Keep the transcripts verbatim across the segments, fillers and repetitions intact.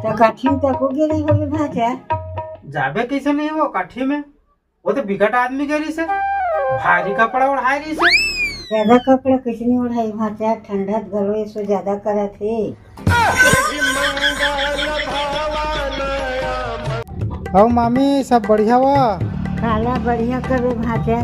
त काठी में तको गे रहे होबे भांचा। जाबे कइसे नहीं वो काठी में? वो तो बिकट आदमी गे रहिसे, भारी कपड़ा ओढ़ाए रहिसे। ज्यादा कपड़ा कइसे नहीं ओढ़ाई भांचा, ठंडा त घलो एसो ज्यादा करत हे। अउ मामी, सब बढ़िया वा? काला बढ़िया करबे भांचा,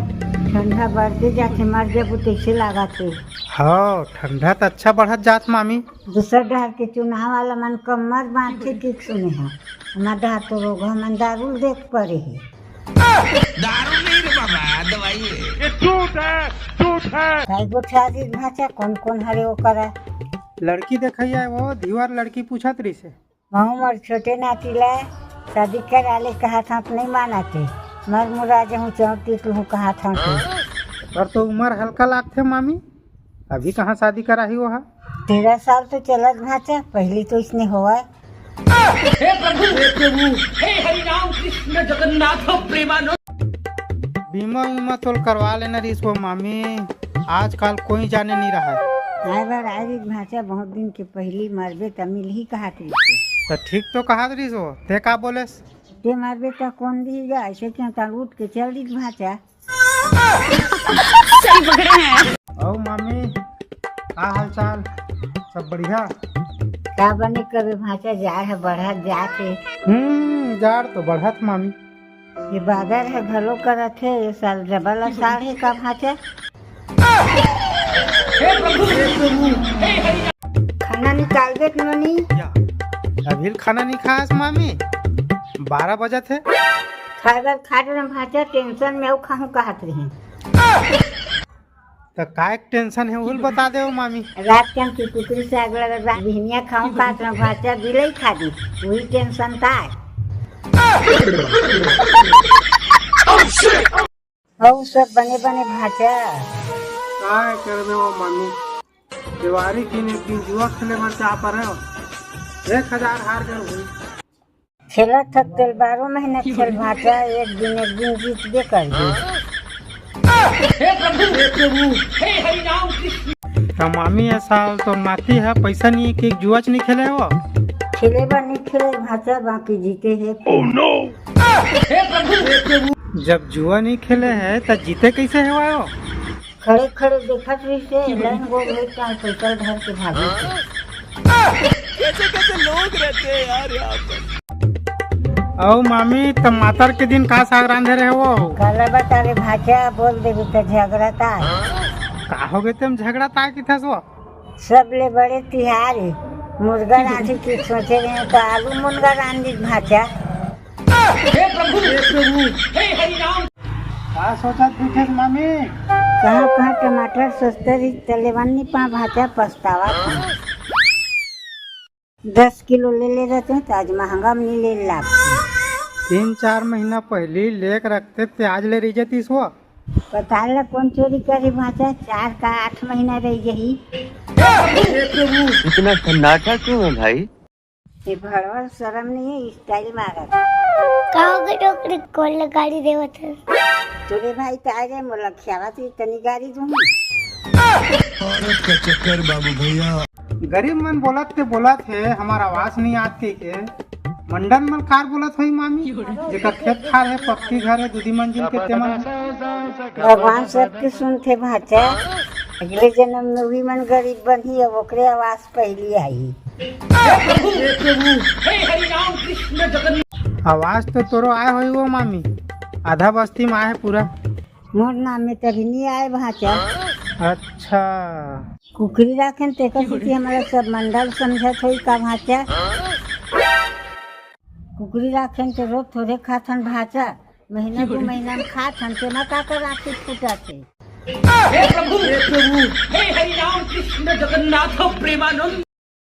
ठंडा बढ़ते जाथे, मर जबू तइसे लागत हे। हाँ, ठंडा त अच्छा बढ़त जात मामी। दूसर डहर के चुनाव वाला मन कमर बांधथे, ठीक सुने हंव। हमर डहर तो रोगहा मन दारू ल देख परे हे। दारू नहीं रे बाबा, दवाई है। ये झूठ है, झूठ है। काय गोठियात रिहिस भांचा, कोन कोन हरे ओकरा? लड़की देखइया हे वो, धिवर लड़की पूछत रहिसे। महूं मोर छोटे नाती ला शादी करा ले कहत हंव त नहीं मानत हे। मर मुरा जहूं चौंक के कहत हंव त। पर तो उमर हल्का लागथे मामी, अभी कहाँ शादी कराही वो हा? तेरह साल तो चलत भांचा, पहिली तो इसने होवय। हे प्रभु, हे प्रभु, हे हरि राम कृष्ण जगन्नाथ प्रेमानंद। बीमा उमा तोल करवा लेना रहिस वो मामी, आजकल कोई जाने नहीं रहा। आए बर आए रहिस भांचा, बहुत दिन के पहिली, मरबे त मिलही कहत रहिस। त ठीक तो कहत रहिस वो, ते का बोलेस? ते मरबे त कोन दिही गा, अइसे क्यों त उठ के चल दिस भांचा। सही पकड़े हैं। अउ मामी, का हाल चाल? सब बढ़िया? का बने करबे भांचा, जाड़ ह बढ़त जात हे। हम्म, जाड़ तो बढ़त मामी। ये बादर ह घलो करत हे, ये साल डबल असाढ़ हे का भांचा? खाना निकालबे त नोनी। अभी खाना नहीं खास मामी, बारह बजत हे। खाए बर खा डरे भांचा, टेंशन में अउ खाहूं कहत रहे। त काय टेंशन हे, उल बता दे मामी। रात के हम की कुकरी से अगला रात बिहनिया खाऊं कहत रहे भांचा, बिलई खा दी, वही टेंशन ताय। अउ सब बने बने भांचा। काय करबे वो मामी, देवारी के दिन जुआ खेले बर जा परे हो, एक हजार हार गए हुई। खेलत हक तेल बारह महीना खेल भांचा, एक दिन एक दिन जीतबे कर दे। हे प्रभु, हे प्रभु, हे हरि राम कृष्ण। त मामी, ये साल तो नाती है, पैसा नहीं कि जुआच नहीं खेले हो? खेले बर नहीं खेले भांचा, बाकी जीते है। Oh no! हे प्रभु, हे प्रभु। जब जुआ नहीं खेले है, त जीते कैसे है वो? खड़े खड़े देखत रहिसे, लाइन गोल होई, तार पैसा धर के भागे। कैसे कैसे लोग रहते हैं यार यहाँ पर। अउ मामी, टमाटर के दिन का साग रांधे रहे हो? काला बता रे भांचा, बोल देबे त झगड़ा ता। का हो गए तेम झगड़ा ता की थस वो? सबले बड़े तिहार हे, मुर्गा रांधे के सोचे रहे त आलू मुनगा रांध दिस भांचा। हे प्रभु, हे प्रभु, हे हरि राम। का सोचत बैठे मामी? कहाँ कहाँ टमाटर सस्ता रही, तले बन नहीं पा भांचा, पछतावा था। दस किलो ले ले रहते हैं तो आज महंगा में नहीं ले लाग। तीन चार महीना पहली लेक रखते ते आज ले रही जातीस वो। पता ला कौन चोरी करे भांचा, चार का आठ महीना रह गई। हे प्रभु, इतना सन्नाटा क्यों है भाई? ये भड़वा शरम नहीं है, स्टाइल मारत। का हो गए डोकरी, कौन ला गाड़ी देवत है? तोरे भाई त आ जाए, मोला खियावत ही तनी गाड़ी दूंगी। औरत का चक्कर बाबू भैया। गरीब मन बोलत ते बोलत हे, हमार आवाज नहीं आत कहिके। मंडन मन कार बोलत होई मामी, जेकर खेत खार हे, पक्की घर हे, दू दी मंजिल के, ते मन। भगवान सबके सुनथे भांचा, अगले जन्म में भी मन गरीब बनही, अब ओकरे आवाज पहली आई। आवाज तो तोरो आए होई वो मामी, आधा बस्ती में आए हे पूरा। मोर नाम में तभी नहीं आए भांचा। अच्छा। कुकरी राखेन तेकर सेती हमारा सब मंडल समझत होई का भांचा? कुकरी राखेन तो रोज थोड़े खाथन भांचा, महीना दू महीना में खाथन, तेमा का कर आँखी फूटत हे। हे प्रभु, हे प्रभु, हे हरि राम कृष्ण जगन्नाथ प्रेमानंद।